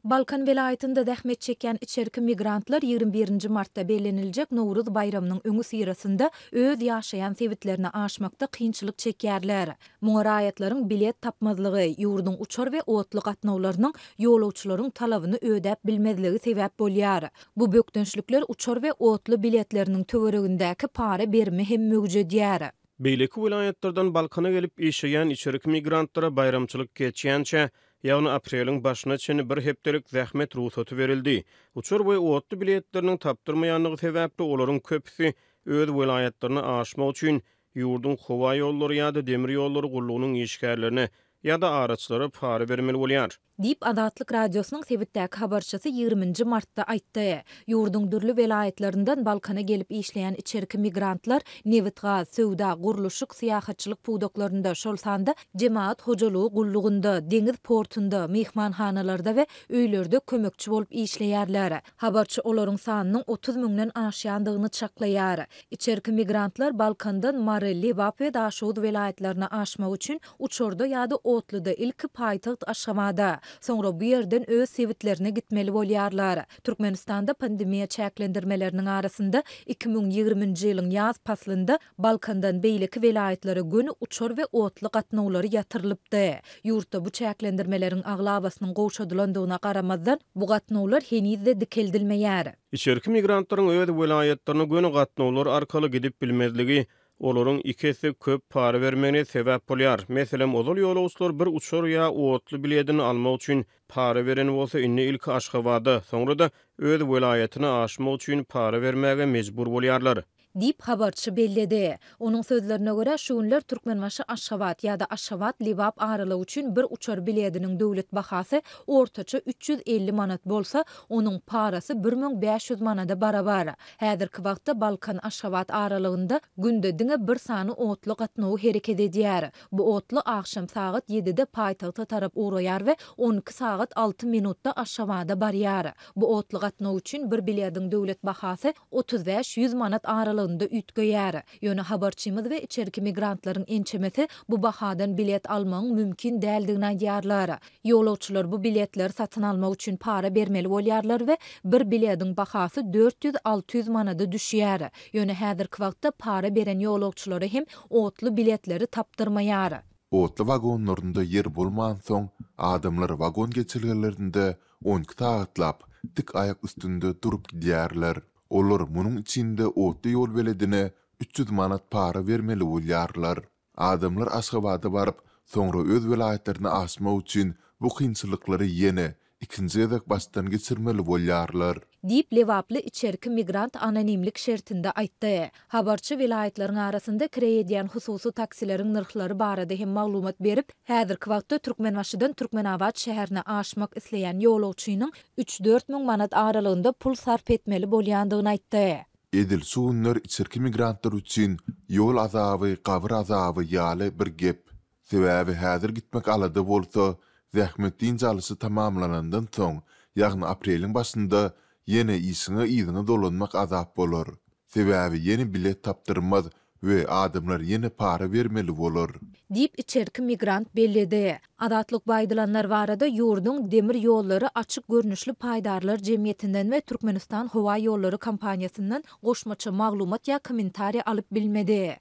Balkan welaýatynda zähmet çekýän içerki migrantlar 21 nji martda belleniljek Nowruz baýramynyň öňüsyrasynda öz ýaşaýan sebitlerine aşmakda kynçylyk çekýärler. Muňa raýatlaryň bilet tapmazlygy, ýurduň uçar we otly gatnawlarynyň ýolagçylaryň talabyny ödäp bilmezligi sebäp bolýar. Bu bökdençlikler uçar we otly biletleriniň töweregindäki para berimi hem möwjedýär. Beýleki welaýatlardan Balkana gelip işleýän içerki migrantlara baýramçylyk geçýänçä, ýagny apreliň başyna çenli bir hepdelik zähmet rugsaty berildi. Uçar we otly biletleriniň tapdyrmaýandygy sebäpli olaryň köpüsi öz welaýatlaryna aşmak üçin ýurduň howa ýollary ýa-da demir ýollary gullugynyň işgärlerine ýa-da araçylara para bermeli bolýar. Diýip, Azatlyk Radiosynyň sebitdäki habarçysy 20 nji martda aýtdy. Ýurduň dürli welaýatlaryndan Balkana gelip işleýän içerki migrantlar nebitgaz, söwda, gurluşyk, syýahatçylyk pudaklarynda, şol sanda jemagat hojalygy gullugynda, deňiz portunda, myhmanhanalarda we öýlerde kömekçi bolup işleýärler. Habarçy olaryň sanynyň 30 müňden aşýandygyny çaklaýar. Içerki migrantlar Balkandan Mary, Lebap we Daşoguz welaýatlaryna aşmak üçin uçarda ýa-da otluda ilki paýtagt Aşgabada, soňra bu ýerden öz sebitlerine gitmeli bolýarlar. Türkmenistanda pandemiýa çäklendirmeleriniň arasynda 2020-nji ýylyň ýaz paslynda Balkandan beýleki welaýatlara göni uçar we otly gatnawlary ýatyrylypdy. Ýurtda bu çäklendirmeleriň aglabasynyň gowşadylandygyna garamazdan, bu gatnawlar heniz-de dikeldilmeýär. Içerki migrantlaryň öz welaýatlaryna göni gatnawlar arkaly gidip bilmezligi olaryň iki esse köp para bermegine sebäp bolýar. Meselem, ozal ýolagçylar bir uçar ýa otly biledini almak üçin para beren bolsa, indi ilki Aşgabada, soňra-da öz welaýatyna aşmak üçin para bermäge mejbur bolýarlar. Diýip, habarçy belledi. Onuň sözlerine görä, şu günler Türkmenbaşy-Aşgabat ýa-da Aşgabat-Lebap aralygy üçin bir uçar bilediniň döwlet bahasy ortaça 350 manat bolsa, onuň parasy 1500 manada barabar. Häzirki wagtda Balkan-Aşgabat aralygynda günde diňe bir sany otly gatnawy hereket edýär. Bu otly agşam sagat ýedide paýtagta tarap ugraýar we 12 sagat 6 minutda Aşgabada barýar. Bu otly gatnaw üçin bir bilediň döwlet bahasy 35, 100 manat aralygynda üýtgeýär. Ýöne habarçymyz we içerki migrantlaryň ençemesi bu bahadan bilet almagyň mümkin däldigini aýdýarlar. Ýolagçylar bu biletleri satyn almak üçin para bermeli bolýarlar we bir bilediň bahasy 400-600 manada düşýär. Ýöne häzirki wagtda para beren ýolagçylara hem otly biletleri tapdyrmaýar. Otly wagonlarynda ýer bolmansoň, adamlar wagon geçelgelerinde 12 sagatlap dik aýak üstünde durup gidýärler. Olar munuň üçin-de otly ýolbeledine 300 manat para bermeli bolýarlar. Adamlar Aşgabada baryp, soňra öz welaýatlaryna aşmak üçin bu kynçylyklary ýene ikinji gezek başdan geçirmeli bolýarlar. Diýip, lebaply içerki migrant anonimlik şertinde aýtdy. Habarçy welaýatlaryň arasynda kireý edýän hususy taksileriň nyrhlary barada hem maglumat berip, häzirki wagtda Türkmenbaşydan Türkmenabat şäherine aşmak isleýän ýolagçynyň üç-dört müň manat aralygynda pul sarp etmeli bolýandygyny aýtdy. Edil şu günler içerki migrantlar üçin ýol azaby, gabyr azaby ýaly bir gep. Sebäbi häzir gitmek alada bolsa, zähmet dynç alyşy tamamlanandan soň, ýagny apreliň başynda ýene işiňe yzyňa dolanmak azap bolar. Sebäbi ýene bilet tapdyrmaz we adamlar ýene para bermeli bolar. Diýip, içerki migrant belledi. Azatlyk bu aýdylanlar barada ýurduň Demir ýollary açyk görnüşli paýdarlar jemgyýetinden we Türkmenistan howa ýollary kompaniýasyndan goşmaça maglumat ýa kommentariý alyp bilmedi.